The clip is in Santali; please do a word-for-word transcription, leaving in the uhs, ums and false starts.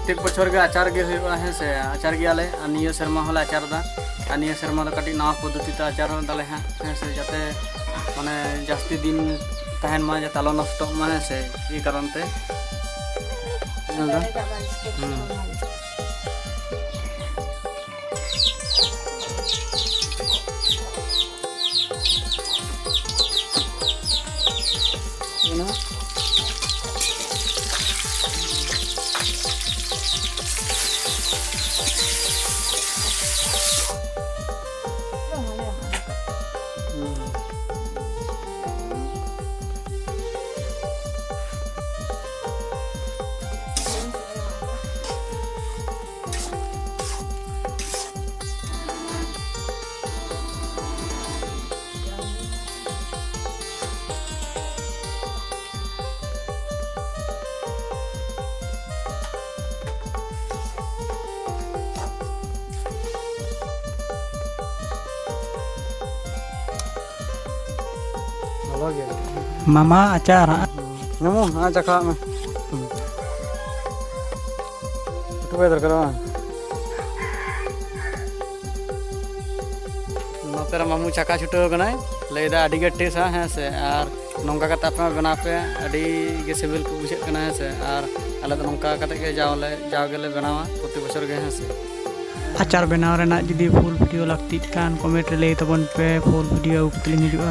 ᱯᱨᱚᱛᱮᱠ ᱵᱚᱪᱷᱚᱨ ᱜᱮ ᱟᱪᱟᱨ ᱜᱮ ᱦᱩᱭᱩᱜᱼᱟ, ᱦᱮᱸ ᱥᱮ, ᱟᱪᱟᱨ ᱜᱮᱭᱟᱞᱮ᱾ ᱟᱨ ᱱᱤᱭᱟᱹ ᱥᱮᱨᱢᱟ ᱦᱚᱸᱞᱮ ᱟᱪᱟᱨ ᱮᱫᱟ᱾ ᱟᱨ ᱱᱤᱭᱟᱹ ᱥᱮᱨᱢᱟ ᱫᱚ ᱠᱟᱹᱴᱤᱡ ᱱᱟᱣᱟ ᱯᱚᱫᱽᱫᱷᱚᱛᱤ ᱛᱮ ᱟᱪᱟᱨ ᱫᱟᱞᱮ ᱦᱟᱸᱜ, ᱦᱮᱸ ᱥᱮ, ᱡᱟᱛᱮ ᱢᱟᱱᱮ ᱡᱟᱹᱥᱛᱤ ᱫᱤᱱ ᱛᱟᱦᱮᱱ ᱢᱟ, ᱡᱟᱛᱮ ᱟᱞᱚ ᱱᱚᱥᱴᱚᱜ ᱢᱟ, ᱦᱮᱸ ᱥᱮ, ᱮᱭ ᱠᱟᱨᱚᱱ ᱛᱮ᱾ ᱧᱮᱞ ᱫᱟ? ᱦᱩᱸ᱾ ᱞᱚᱞᱚ ᱜᱮ᱾ ᱢᱟᱢᱟ ᱟᱪᱟᱨ ᱦᱟᱸᱜ᱾ ᱧᱟᱢᱚᱜ, ᱦᱮᱸ, ᱪᱟᱠᱷᱟᱜ ᱢᱮ᱾ ᱦᱩᱸ᱾ ᱩᱛᱩ ᱵᱟᱭ ᱫᱚᱨᱠᱟᱨᱟ ᱵᱟᱝ? ᱱᱚᱛᱮ ᱨᱮ ᱢᱟᱢᱩ ᱪᱟᱠᱷᱟ ᱪᱷᱩᱴᱟᱹᱣ ᱠᱟᱱᱟᱭ, ᱞᱟᱹᱭᱫᱟ ᱟᱹᱰᱤ ᱜᱮ ᱴᱮᱥᱟ, ᱦᱮᱸ ᱥᱮ, ᱟᱨ ᱱᱚᱝᱠᱟ ᱠᱟᱛᱮ ᱟᱯᱮ ᱦᱚᱸ ᱵᱮᱱᱟᱣ ᱯᱮ, ᱟᱹᱰᱤ ᱜᱮ ᱥᱤᱵᱤᱞ ᱠᱚ ᱵᱩᱡᱷᱟᱹᱜ ᱠᱟᱱᱟ, ᱦᱮᱸ ᱥᱮ᱾ ᱟᱨ ᱟᱞᱮ ᱫᱚ ᱱᱚᱝᱠᱟ ᱠᱟᱛᱮ ᱜᱮ ᱡᱟᱣᱞᱮ, ᱡᱟᱣ ᱜᱮᱞᱮ ᱵᱮᱱᱟᱣᱟ ᱯᱨᱚᱛᱤ ᱵᱚᱪᱷᱚᱨ ᱜᱮ, ᱦᱮᱸ ᱥᱮ᱾ ᱟᱪᱟᱨ ᱵᱮᱱᱟᱣ ᱨᱮᱱᱟᱜ ᱡᱩᱫᱤ full video ᱞᱟᱹᱠᱛᱤᱜ ᱠᱷᱟᱱ comment ᱨᱮ ᱞᱟᱹᱭ ᱛᱟᱵᱚᱱ ᱯᱮ, full video ᱟᱹᱜᱩ ᱠᱟᱛᱮ ᱞᱤᱧ ᱦᱤᱡᱩᱜᱼᱟ᱾